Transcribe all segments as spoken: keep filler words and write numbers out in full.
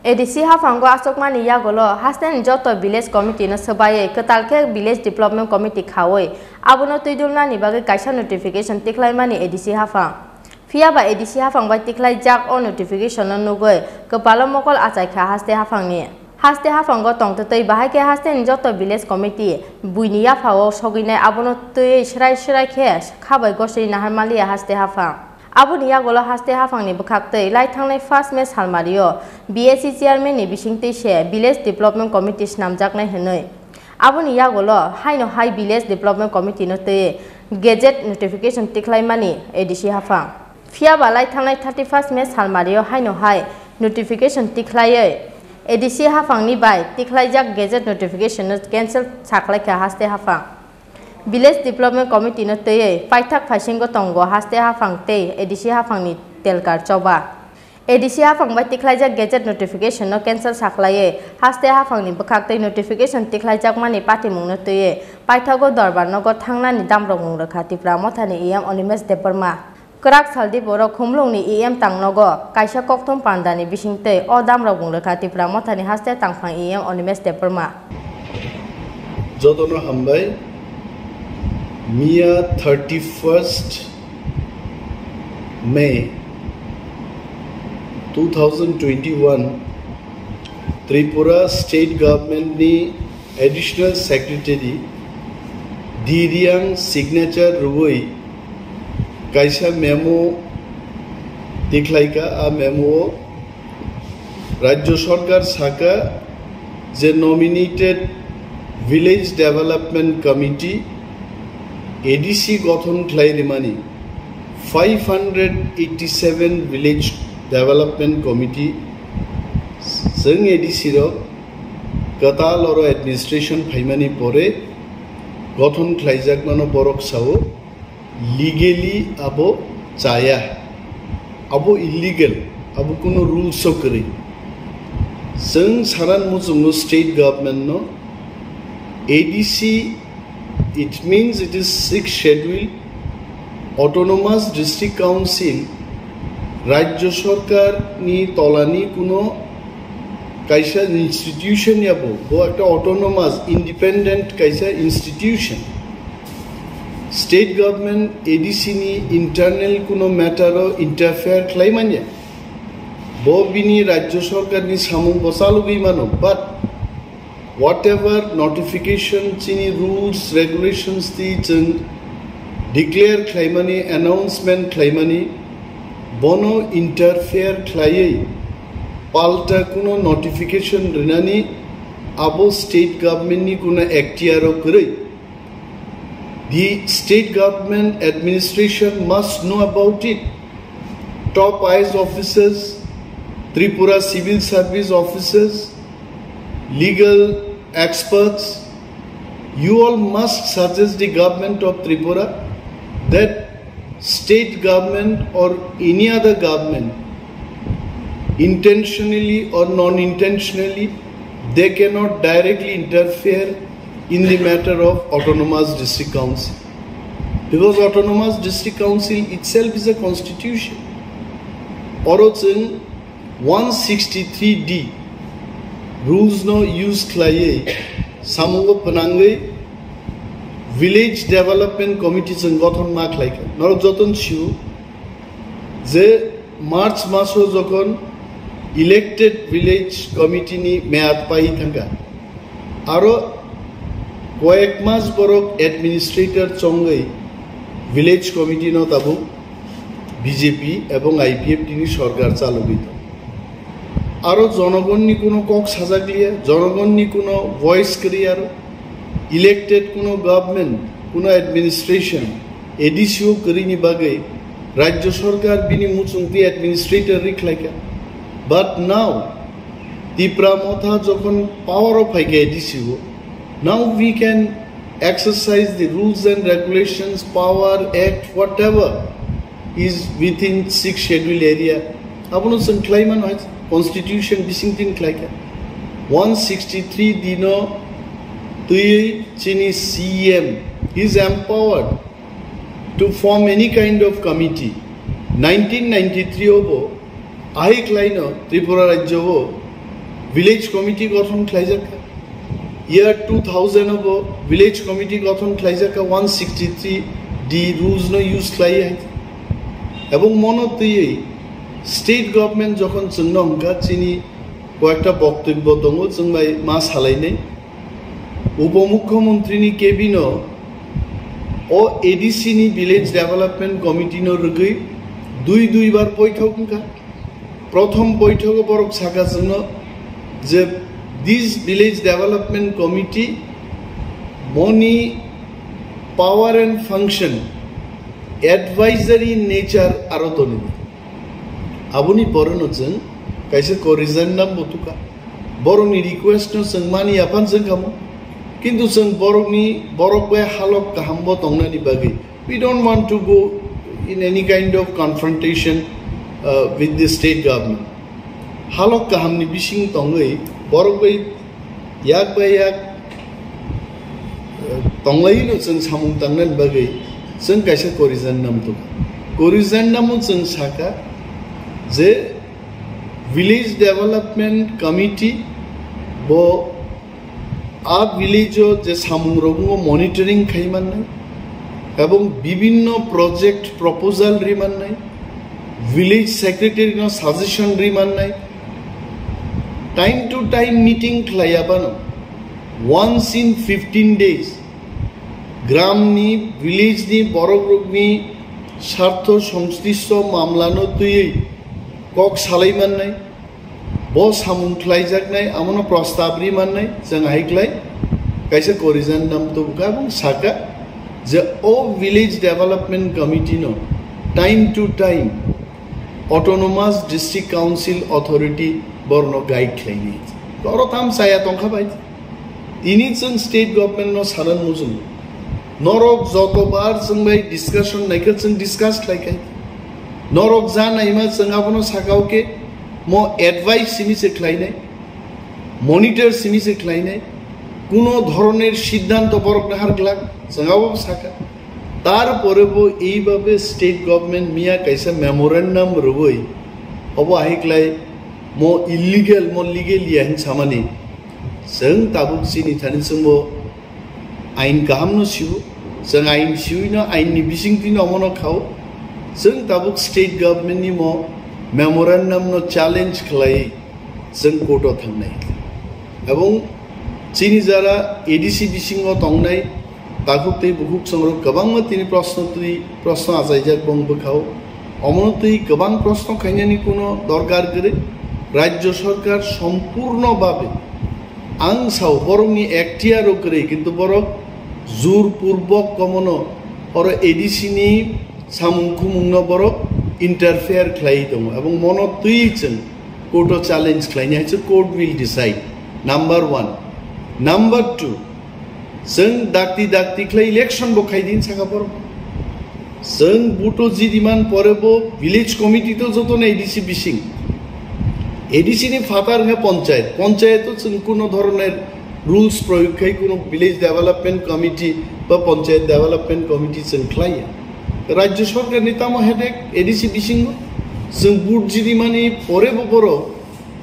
A D C haphango achukmani yagulo hasteni joto village committee no swbaiwi kwtal khe village development committee khawi abono twidulnani bagwi kaisa notification tikhlaimani A D C haphang. Phiya ba A D C haphang bai tikhlaijak o notification no nugwi kwpalo mokol achaikha haste haphangni. Haste haphango tongtwtwi bahai khe hasteni joto village committee buini yaphao sogwinai abono twiwi swrai swrai khe khabai gosri naharmaliya haste haphang. Aboni yagulo haste haphangni bwkhaktwi lai thangnai first May salmario B S C chairman ni bisingtwi se village development committee snamjaknai hwnwi. Aboni yagulo haino hai village development committee no twiwi gazette notification tikhlaimani A D C haphang. Phiya ba lai thangnai thirty first May salmario haino hai notification tikhlaiwi A D C haphangni bai tikhlaijak gazette notification no cancel sakhlaikha haste haphang. Village Development Committee no twiwi paithak phaisingo tongo haste haphang tei A D C haphangni telkar choba. A D C haphang bai tikhlaijak gazette notification no cancel sakhlaiwi haste haphangni bwkhaktwi notification tikhlaijakmani patimungno twiwi paithago Dorbar nogo thangnani damrokmung rwkha Tipra Mothani E M Animesh Debbarma. Kwrak saldi borok Khumulwngni E M tangnogo kaisa kokthum pandani bisingtwi o damrokmung rwkha Tipra Mothani haste tangphang E M Animesh Debbarma. Jotono hambai. Miya thirty first May two thousand twenty one Tripura State Government ni Additional Secretary D Riang signature rwui kaisa memo tikhlaika. A memo o Rajya Sarkar saka je nominated Village Development Committee, A D C, gothon khlai rimani five hundred eighty seven Village Development Committee chwng A D C rok kwtal oro administration phaimani pore gothon khlaijakmano borok sao. Legally abo chaya, abo illegal, abo kuno rules o kwrwi. Chwng saran muchungo state government no A D C, it means it is sixth schedule, autonomous district council, Rajya Sarkar ni tolani kuno kaisa institution ya bo, bo ekta autonomous, independent kaisa institution. State government A D C ni internal kuno matter o interfere khlai manya. Bo bini Rajya Sarkar ni samung bo chalogwi mano, but whatever notification chini rules, regulations twi chwng declare khlaimani, announcement khlaimani, bono interfere khlaiwi palta kuno notification rinani abo state government ni kuno ekhtiar o kwrwi. The state government administration must know about it. Top I A S officers, Tripura civil service officers, legal experts, you all must suggest the government of Tripura that state government or any other government, intentionally or non-intentionally, they cannot directly interfere in the matter of autonomous district council, because autonomous district council itself is a constitution. Oro chwng one sixty three D rules no use khlaiwi samungo pwnangwi village development committee chwng gothon ma khlaikha. Norok joton sio je March maso jokhon elected village committee ni meyad pai thangkha, aro koyek mas borok administrator chongwi village committee no tabuk B J P ebong I P F T ni sorkar chalogwi tong. Aro jonogonni kuno kok sajakliya, jonogonni kuno voice kwrwi aro. Elected kuno government, kuno administration, A D C o kwrwini bagwi Rajya Sarkar bini muchungtwi administrator rikhlaikha. But now, Tipra Motha jokhon power o phaikha A D C o, now we can exercise the rules and regulations, power, act, whatever is within sixth schedule area. Abono chwng khlai mano hai constitution bising tin khlai kha. One sixty three D no twiwi chini C E M is empowered to form any kind of committee. Nineteen ninety three o bo ahik laino Tripura rajyo o Village committee gothon khlaijak kha. Year two thousand obo village committee gothon khlaijak kha, one sixty-three D rules no use khlai hai. Ebong mono twiwi state government jokhon chwngno hwnkha, chini koyekta boktobyo tongo, chwng bai ma salainai. Upomukhyamantri ni cabin o o A D C ni village development committee no rwgwi dui dui bar boithok wngkha. Prothom boithogo borok saka chwngno je this village development committee moni power and function advisory nature aro toni. Aboni pore no chwng kaisa corrigendum bo tukha. Borokni request no chwng mani aphan chwng khamu. Kintu chwng borokni, borok bai halok kaham bo tongnani bagwi, we don't want to go in any kind of confrontation, uh, with the state government. Halok kahamni bising tongwi borok bai yak bai yak, uh, tonglaino chwng samung tangnani bagwi chwng kaisa corrigendum tukha. Corrigendum o chwng saka je village development committee bo a village o je samung rogo monitoring khai mannai ebong bibinno project proposal ri mannai, village secretary no suggestion ri mannai, time to time meeting khlai abano once in fifteen days gram ni village ni borok rokni sartho songslishto mamla no twiwi kok salai mannai. Bo samung khlaijaknai, amono prostab ri mannai, chwng hai khlai kaisa corrigendum tubukha ebong saka je o village development committee no time to time autonomous district council authority borno guide khlainai. Oro tam chaya tongkha bai. Tini chwng state government no sanan muchungo. Norok jotobar chwng bai discussion naikha chwng discuss khlaikhai. Norok ja naima chwng abono sakao khe mo advice simi se khlainai, monitor simi se khlainai, kuno dhoroner siddhanto borok nahar glak chwng abo saka. Tarpore bo eibabe state government miya kaisa memorandum rwui obo hai khlai mo illegal mo legal ya hin samani. Chwng tabuk chini thani chwngbo ain kaham no siu, chwng ain siui no ain ni bising twi no omono khao. Chwng tabuk state government ni mo memorandum no challenge khlai chwng court o thangnai. Ebong chini jara A D C bisingo tongnai takhuk tei bukhuk songrok kwbangma tini proshno twi proshno achaijak bong bwkhao. Omono twi kwbang proshno khainani kuno dorkar kwrwi. Rajya sarkar sompurno babe ang sao borokni ekhtiaro kwrwi, kintu borok jur purbok komono oro A D C ni samung khumungno borok interfere khlai tongo. Ebong mono twi chwng court o challenge khlaini hai se court will decide. Number one. Number two, chwng dakti dakti khlai election bo khai din saka borok. Chwng buto jidiman pore bo village committee to joto na A D C bising. A D C ni phatar wngkha panchayat. Panchayat to chwng kuno dhoroner rules proyog khai kuno village development committee ba panchayat development committee chwng khlaiya. Rajya sarkar ni tamo headache A D C bisingo chwng vote jidimani pore bo borok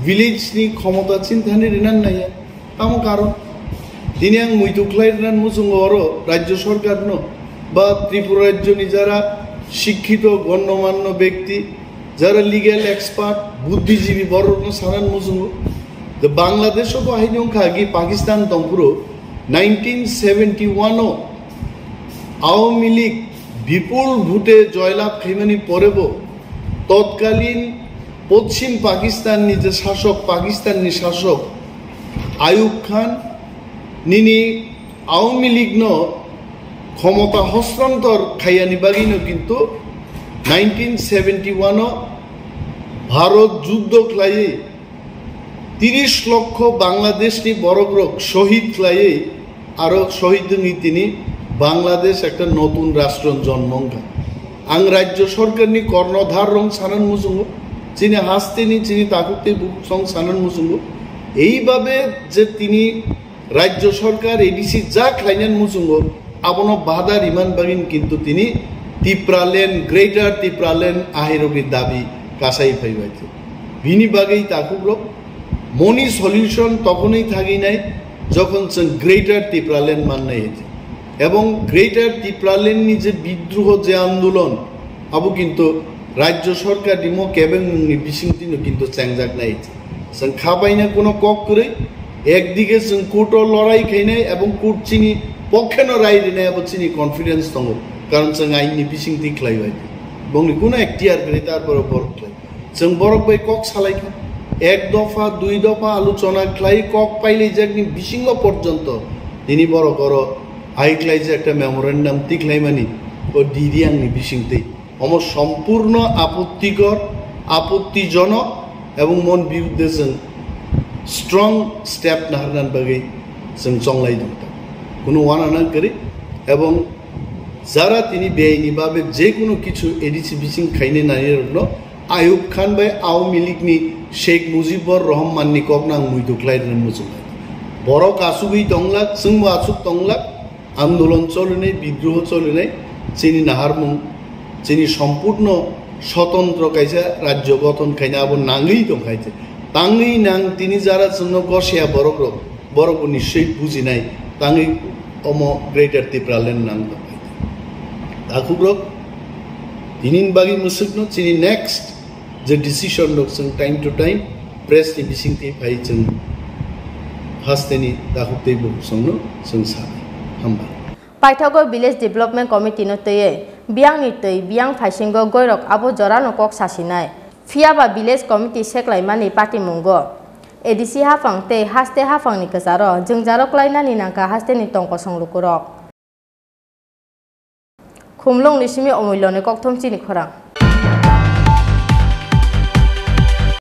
village ni khomota chinthani rinan naiya. Tamo karon? Tini ang muitu khlai rinan muchungo oro Rajya sarkar no ba Tripura Rajya ni jara shikkito gonnomanno bekti, jara legal expert, buddhijibi borok no sanan muchungo. The Bangladesh o bo haino wngkha agi Pakistan tongphuru nineteen seventy one o Awami League bipul vote joylab khaimani pore bo totkalin Poschim Pakistan ni je sasok, Pakistan ni sasok Ayub Khan nini Awami League no khomota hostantor khaiyani bagwi no kintu nineteen seventy one o Bharot juddo khlaiwi tiris lokho Bangladesh ni borok rok shohid khlaiwi aro shohid wngwi tini Bangladesh ekta notun rastro jonmo wngkha. Ang Rajya Sarkar ni kornodhar rong sanan muchungo, chini haste ni chini takhuk tei bukhuk song sanan muchungo. Eibabe je tini Rajya Sarkar A D C ja khlainan muchungo, abono bada riman bagin kintu tini Tipraland, Greater Tipraland ahirogni dabi kasai phaibai. Bini bagwi takhuk rok Moni solution tokhonwi thagwi nai, jokhon chwng Greater Tipraland mannai. Ebong Greater Tipraland ni je bidroho, je andolon, abo kintu rajyo sorkar ni mo kebengmung ni bisingtwi no kintu chengjak nai. Chwng khabaina kuno kok kwrwi, ekdige chwng court o lorai khainai ebong court chini pokhe no rai rinai, abo chini confidence tongo, karon chwng ain ni bisingtwi khlaibai. Bongni kuno ekhtiar kwrwi, tarpore borok khlai. Chwng borok bai kok salaikha, ek dopha, dui dopha alochona khlai kok pailaijakni bisingo porjonto tini borok oro hai khlaijak ekta memorandum tikhlaimani o D D ang ni bisingtwi. Omo sompurno apottikor, apottijonok ebong mon biruddhe chwng strong step naharnani bagwi chwng chonglai tongkha. Kuno uanana kwrwi ebong jara tini beaini babe je kuno kichu A D C bising khainai nairokno Ayub Khan bai Awami League ni Sheikh Mujibur Rahman ni kok nang muitu khlai rwna muchung. Borok asugwi tonglak, chwngbo asuk tonglak, andolon cholinai, bidroho cholinai, chini naharmung, chini sompurno sotondro kaisa rajyo gothon khaina abo nangwi tongkha. Tangwi nang tini jara chwngno gosiya borok rok, borok bo nischoi bujinai, tangwi omo Greater Tipraland nang tongkha. Takhukrok, tinini bagwi mwswkno chini next je decision rok chwng time to time press ni bisingtwi phai chwng hasteni takhuk tei bukhuk songno chwng sanai. Hambai. Paithago Village Development Committee no twiwi biyangni twi biyang phaisingo goirok abo jorano kok sasinai. Phiyaba Village Committee seklaimani patimungo A D C haphang tei haste haphangni kwcharo jwngjaro klainani nangkha hasteni tong kosong lukurok. Khumlwngni simi Omuiloni kokthom chini khorang.